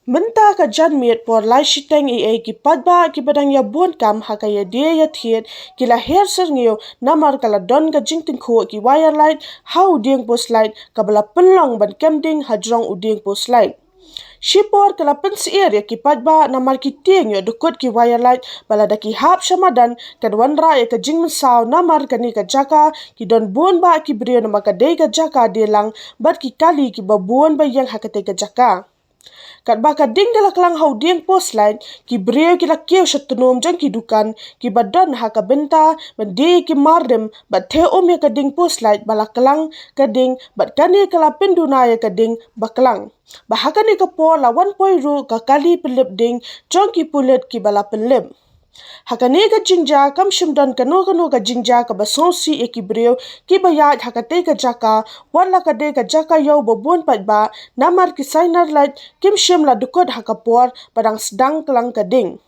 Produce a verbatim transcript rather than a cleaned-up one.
Mynta ka janmiet por lai shiteng eiei, ki paidbah kiba dang ïa bun kam ha ka ïadie ïathied ki la her syrngiew namar ka la don ka jingtyngkhuh ki wire light ha u dieng post light kaba la pynlong ban kem ding hajrong u dieng post light. Shipor ka la pynsyier ïa ki paidbah namar ki tieng ïoh dukut ki wire light ba lada ki hap sha madan kan wanrah ïa ka jingmynsaw namar kane ka jaka ki don bun bah ki briew namar ka dei ka jaka die lang bad ki kali kiba bun ba ïeng ha katei ka jaka. Katba ka ding ka la klang ha u dieng post light, ki briew ki la kiew sha tnum jong ki dukan kiba don ha ka bynta ban die ki mar rim bad theh um ïa ka dieng post light ba la klang ka ding bad kane ka la pynduna ïa ka ding ba klang. Ba ha kane ka por la wan poi ruh ka kali pynlip ding jong ki pulit kiba la pynlip. Ha kane ka jingjia kam shym don kano kano ka jingjia kaba sngewsih ïa ki briew kiba ïaid ha katei ka jaka, wat la ka dei ka jaka ïew ba bun paidbah, namar ki sign light kim shym la dukut ha ka por ba dang sdang klang ka ding.